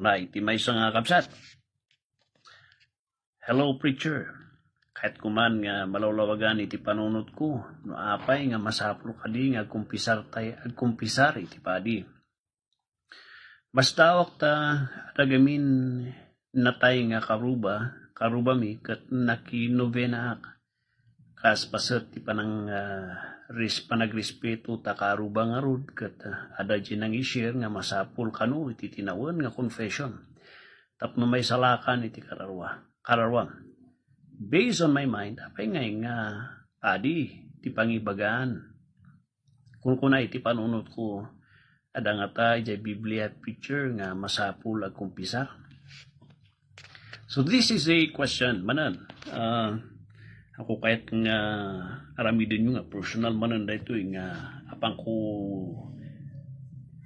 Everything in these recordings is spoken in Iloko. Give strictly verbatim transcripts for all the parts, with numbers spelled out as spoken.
na iti maysa nga kabsat. Hello, preacher. Kayatko man nga malawlawagan iti panunotko no apay nga masapul kadi nga agkumpisar tay-, agkumpisar iti padi. Basta awak ta adda gamin natay nga karuba, karubami ket nakinovenaak. Kas paset ti panang-, ah, res-, panagrespeto ta karuba ngarud ket, ah, adda diay nangi-share nga masapul kano iti tinawen nga confession tapno maisalakan iti kararua-, kararuam. Based on my mind, apay ngay nga padi ti pangibagaan? Kunkuna iti panunotko, adda ngata idiay Biblia picture nga masapul a kumpisar? So this is a question, manen. Ah, ako kayat nga aramidenyo nga personal manen daytoy nga apangko,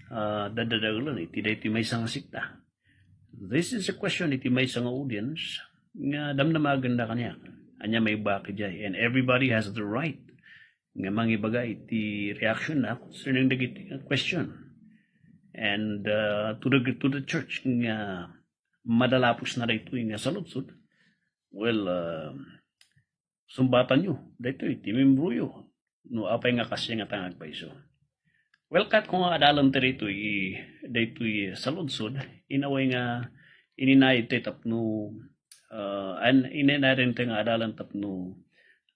ah, dadadaelen iti daytoy maysa nga sekta. This is a question iti maysa nga audience nga damdamagenda kaniak. Ania maibaga idiay, and everybody has the right nga mangibaga iti reaction na concerning dagiti question. And, uh, to the, to the church nga madalapusna daytoy nga saludsod, well, uh, sumbatanyo daytoy ti membroyo no apay nga kasdiay nga agpayso. Well, kayatko nga adalen ti daytoy, daytoy saludsod, in a way nga ininayon tayo tapno, uh, an-, ininayon tayo nga adalen tapno,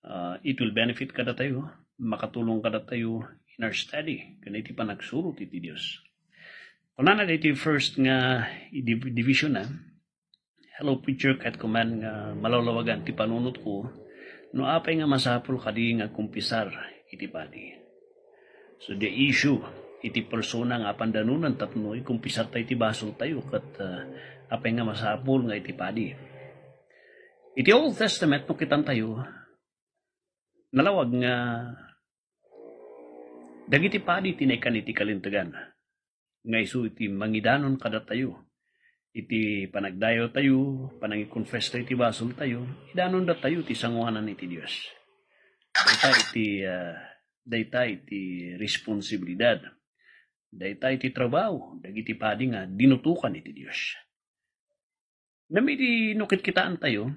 uh, it will benefit kadatayo, makatulong kadatayo in our study ken iti panagsuro ti, ti Dios. Kunana daytoy first nga div-, division na, "Hello, preacher, kayatko man nga malawlawagan ti panunotko no apay nga masapul kadi nga kumpisar iti padi." So, the issue iti persona nga apan danonen tapno ikumpisar tayo ti basol tayo ket, ah, apay nga masapul nga iti padi. Iti Old Testament, no kitan tayo, nalawag nga dagiti padi ti naikkan iti kalintegan nga isu iti mangidanon kadatayo iti panagdayaw tayo, panangikonfess tayo iti basol tayo, idanon datayo ti sanguanan iti Dios. Dayta iti, ah, dayta iti responsibilidad. Dayta iti trabaho dagiti padi nga dinutokan iti Dios. Namidi no kitkitaan tayo,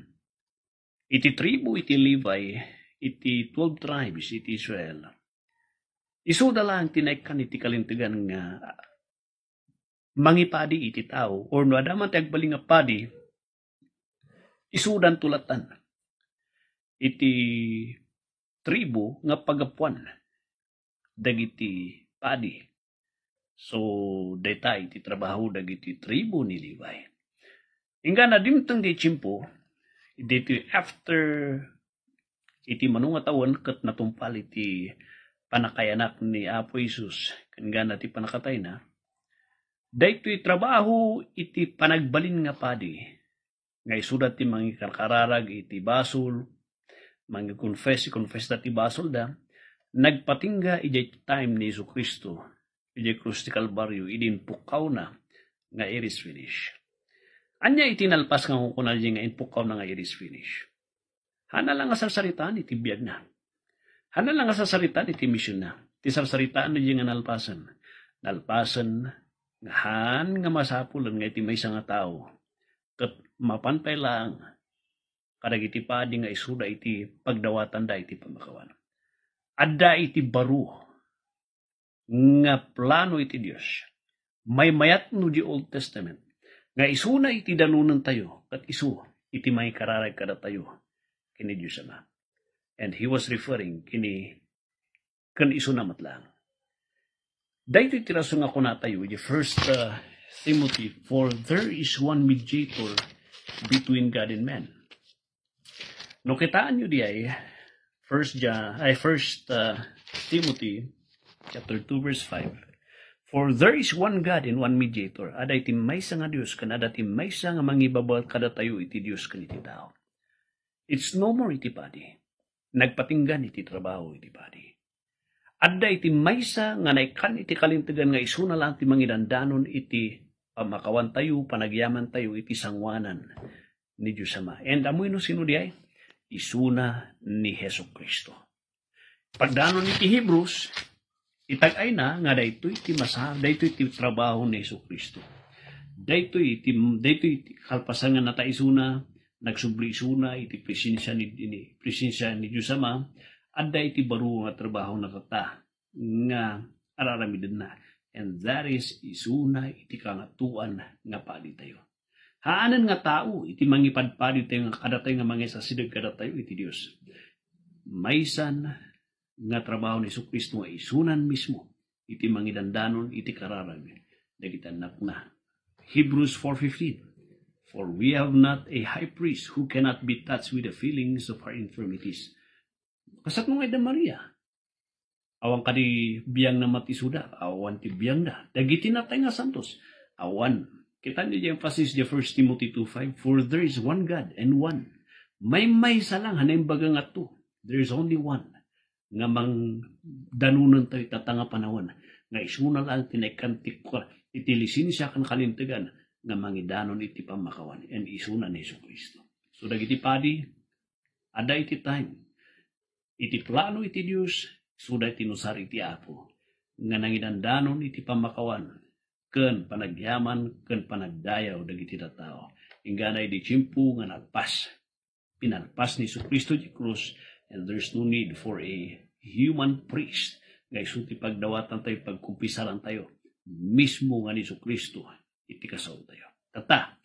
iti tribu iti Levi, iti twelve tribes iti Israel, isuda laeng ti naikkan iti kalintegan nga mangipadi iti tao, or no adda man ti agbalin nga padi, isudanto lattan iti tribu nga pagapuan dagiti padi. So, dayta iti trabaho dagiti tribu ni Levi. Inggana dimteng di tiempo, ditoy after iti mano nga tawen ket natungpal iti pannakayanak ni Apo Jesus ken inggana ti pannakatayna, daytoy trabaho iti panagbalin nga padi nga isuda ti mangikarkararag iti basol, mangikonfess, ikonfessda ti basolda, nagpatingga idiay time ni Jesu-Cristo, idiay krus ti Kalbario, idi impukkawna nga it is finished. Ania iti nalpas nga kunkuna nga impukkawna nga it is finished? Haanna la nga sarsaritaan iti biagna. Haanna la nga sarsaritaan iti misionna. Ti sarsaritaanna idiay nga nalpasen. Nalpasen nga haan nga masapulen nga iti maysa nga tao ket mapan pay laeng kadagiti padi nga isuda iti pagdawatanda iti pamakawan. Adda iti baro nga plano iti Dios. Maymayat no di Old Testament nga isuna iti danonentayo ket isu iti mangikararag kadatayo ken ni Dios Ama. And he was referring ken ni ken isuna met laeng. Daytoy ti rason nga kunatayo iti First, uh, Timothy, "For there is one mediator between God and man." No kitaenyo diay, First John, ay, First, uh, Timothy chapter two, verse five, "For there is one God and one mediator." Adda iti maysa nga Dios ken adda ti maysa nga mangibabaet kadatayo iti Dios ken iti tao. It's no more iti padi. Nagpatinggan iti trabaho iti padi. Adda iti maysa nga naikkan iti kalintegan nga isuna laeng ti mangidandanon iti pamakawantayo, panagyamantayo iti sanguanan ni Dios Ama. And ammoyo no sino diay? Isuna ni Jesu-Cristo. Pagdanon iti Hebrews, itag-ayna nga daytoy ti masa-, daytoy ti trabaho ni Jesu-Cristo. Daytoy iti, daytoy iti kalpasan nga nataisuna, nagsubli isuna iti presensia ni, ni, presensia ni Dios Ama, adda iti baro nga trabaho na kata nga araramidenna. And that is isuna iti kangatoan nga paditayo. Haanen nga tao iti mangipadpadi tayo nga kadatayo nga mangisasideg kadatayo iti Dios. Maysan nga trabaho ni Jesu-Cristo nga isunan mismo iti mangidandanon iti kararag dagiti annakna. Hebrews four fifteen, "For we have not a high priest who cannot be touched with the feelings of our infirmities." Kasatno nga ida Maria. Awan kadi biangna met isuda, awan ti biangda. Dagiti natay nga santos, awan. Kita niyo di emphasis di First Timothy two five, "For there is one God and one." Maymaysa lang, ha naimbaga nga two. There is only one nga mangdanonen tayo ita nga panawen. Nga isuna lang ti naikkan ti, iti lisensia ken kalintegan nga mangidanon iti pammakawan. And isuna ni Jesu-Cristo. So, dagiti padi, adda iti time. Iti plano iti Dios, isuda iti inusar iti Apo, nga nangidandanon iti pammakawan, ken panagyaman, ken panagdayaw dagiti tattao. Inggana idi tiempo nga nalpas. Pinalpas ni Jesu-Cristo ti krus, and there's no need for a human priest. Nga isu ti pagdawatan tayo, pagkumpisaran tayo, mismo nga ni Jesu-Cristo iti kasao tayo. Tatta,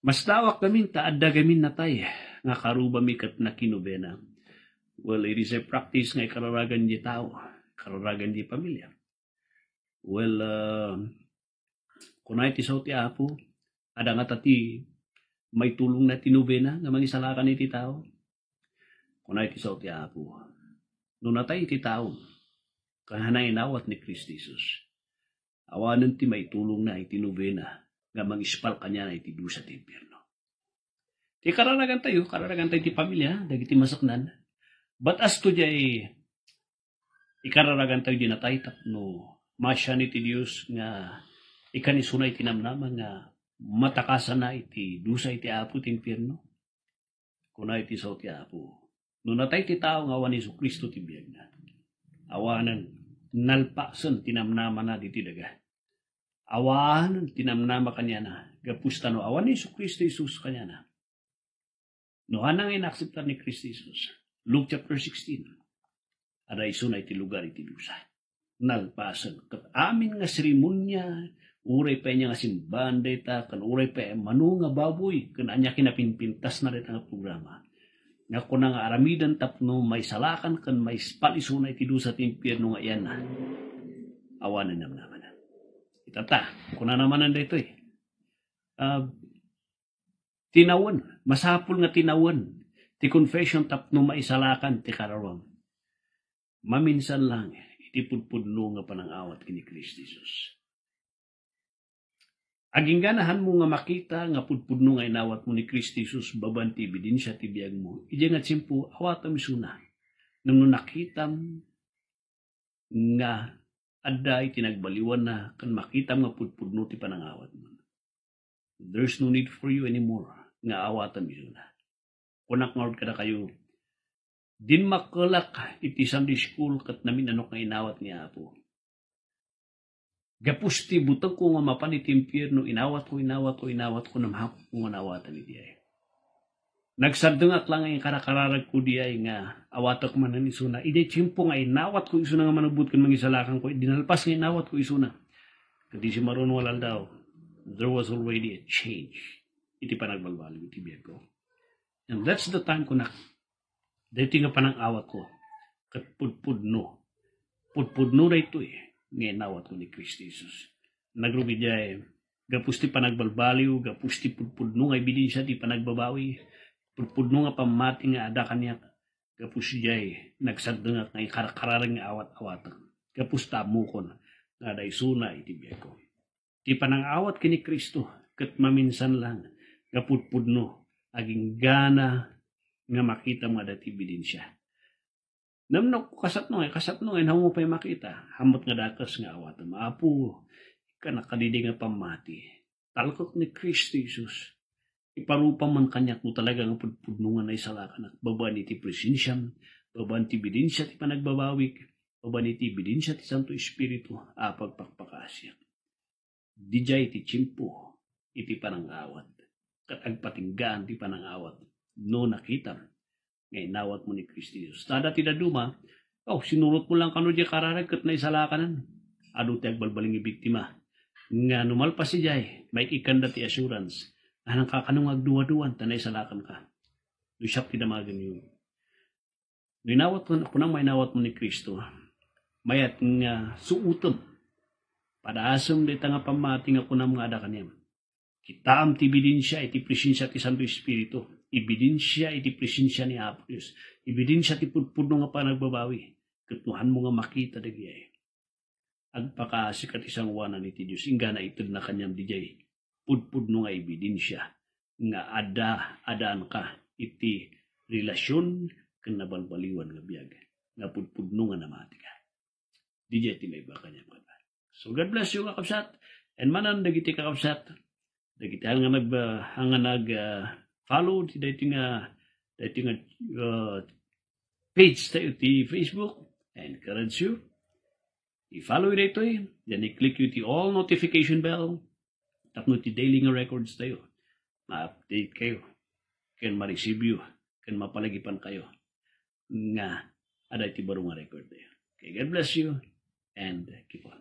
masdawak gamin ta adda gamin natay nga karubami ket nakinubena. Well, it is a practice nga ikararagan di tao, ikararagan di pamilya. Well, uh, kuna iti sao ti Apo, adda ngata ti maitulongna ti nobena nga mangisalakan iti tao. Kuna iti sao ti Apo, no natay iti tao, ken inawat ni Cristo Jesus, awanen ti maitulongna iti nobena nga mangispal kaniana iti dusa ti impierno. Ti kararagan tayo, kararagan tayo ti pamilya, dagiti masaknan. But as to jay ikararagan tayo di natay tapno masian iti Dios nga ikan isuna iti namnama nga matakasanna iti dusa iti Apo ti impierno. Kuna iti sao ti Apo, no natay ti tao nga awan ni Jesu-Cristo ti biagna, awanen nalpasen ti namnamana diti daga. Awanen ti namnama kaniana, gapu ta no awan ni Jesu-Cristo Jesus kaniana. No, haan nga inaakseptar ni Cristo Jesus. Luke chapter sixteen. Adda isuna iti lugar iti dusa. Nalpasen. Ket amin nga seremonia, uray pay ania nga simbaan dayta, ken uray pay mano nga baboy, ken ania kinapinpintasna dayta nga programa. Nga kuna nga aramiden tapno maisalakan ken maispal isuna iti dusa ti impierno nga iyanna. Awanen namnamana. Itatta, kunana manen daytoy. Ah, tinawen, masapul nga tinawen ti confession tapno maisalakan ti kararuam. Maminsan lang iti pudpudno nga panangawat ken ni Cristo Jesus. Agingga haan mo nga makita nga pudpudno nga inawatmo ni Cristo Jesus babaen ti ebidensia ti biagmo. Idiay nga tiempo, awatam isuna. Ngem no nakitam nga adda iti nagbaliwanna ken makitam nga pudpudno ti panangawatmo, there's no need for you anymore nga awatam isuna. Kunak ngarud kadakayo, dimmakkelak iti Sunday school ket namin-anok nga inawat ni Apo. Gapu ti butegko nga mapan iti impierno, inawatko, inawatko, inawatko, namhakko nga naawatan idiay. Nagsardengak lang nga inkarakararagko diay nga awatek manen isuna. Idiay tiempo nga inawatko isuna nga manubbot ken mangisalakanko, idi nalpas nga inawatko isuna. Ket idi simmaruno nga aldaw, there was already a change iti panagbalbaliw iti biagko. And that's the time kunak, daytoy nga panangawatko, ket pudpudno. Pudpudno daytoy nga inawatko ni Cristo Jesus. Nagrugi diay, gapu ti panagbalbaliw, gapu ti pudpudno nga ebidensia ti panagbabawi, pudpudno nga pammati nga adda kaniak, gapu diay nagsardengak nga inkarakararag nga awat-awatek, gapu ta ammokon nga adda isuna iti biagko. Ti panangawat ken ni Cristo ket maminsan lang nga pudpudno, aginggana nga makitam nga adda ti ebidensia. Namnok kasatno nga, kasatno nga, inawatmo pay makita, ammok nga dakes nga awatem. Apo, ikkan kadaydiay nga pammati. Talkek ni Cristo Jesus. Iparupam man kaniak no talaga nga pudpudno nga naisalakanak babaen iti presensiam, babaen ti ebidensia ti panagbabawik, babaen iti ebidensia ti Santo Espiritu a pagpakpakaasiak. Didiay ti tiempo iti panangawat. Ket agpatinggaan ti panangawat no nakitam nga inawatmo ni Cristo Jesus. Ta adda ti dadduma, oh, sinurotmo lang kano diay kararag ket naisalakanan. Adu ti agbalbaliw nga biktima. Nga no malpas idiay, maik-ikkanda ti assurance. Anak, kakano nga agduaduan ta naisalakanka? No siak ti damagenyo. No inawat, kunam nga inawatmo ni Cristo, mayat nga suotem, padaasem dayta nga pammati nga kunam nga adda kaniam. Kitaem ti ebidensia iti presensia ti Santo Espiritu, ebidensia iti presensia ni Apo Dios, ebidensia ti pudpudno nga panagbabawi, ket nuhanmo nga makita dagiti agpakaasika ti sangoanan iti Dios, inggana itedna kaniam didiay pudpudno nga ebidensia nga adda, addaanka iti relasion ken nabalbaliwan nga biag nga pudpudno nga namatika. Didiay ti maiba kaniam kaniam. So God bless you, kakabsat. And manen dagiti kakabsat, dagiti nga nag, nga nag, ah, follow ti daytoy nga, daytoy nga, ah, page tayo ti Facebook, I encourage you. I-follow daytoy, then i-click you ti all notification bell. Tapno ti daily nga records tayo, ma-update kayo, ken ma-receive you, ken mapalagipan kayo nga adda iti baro nga record tayo. Okay, God bless you and keep on.